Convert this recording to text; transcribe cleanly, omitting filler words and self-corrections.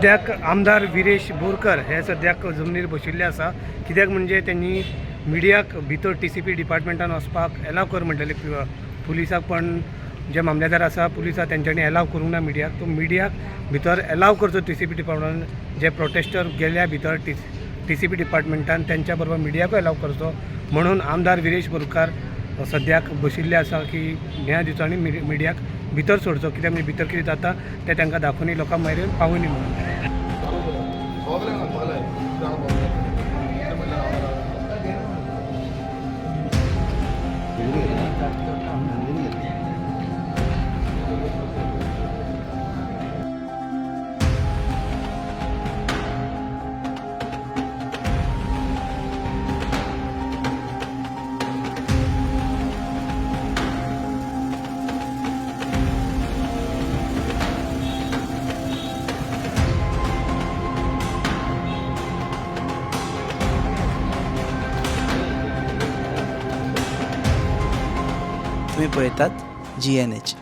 सद्याक आमदार विरेश बोरकर हे सद्याक जमनीर बशिल्ले आसा. कित्याक म्हणजे त्यांनी मिडियाक भितर टीसीपी डिपार्टमेंटान वचपाक एलाव कर म्हणलेले पुलिसाक, पण जे मामलेदार आसा, पुलीस आसा, तेंच्यांनी एलाव करूंक ना मिडियाक. तो मिडियाक भितर एलाव करचो टीसीपी डिपार्टमेंटान. जे प्रोटेस्टर गेल्या भितर टीसीपी डिपार्टमेंटान, तेंच्या बरोबर मिडियाकूय एलाव करचो म्हणून आमदार विरेश बोरकार सद्याक बशिल्ले आसा की न्याय दिवचो आनी मिडियाक भितर सोडचो, कित्याक म्हणजे भितर कितें जाता तें तांकां दाखोवनी, लोकां मेरेन पावोवनी म्हणून. तुम्ही पळयतात जीएनएच.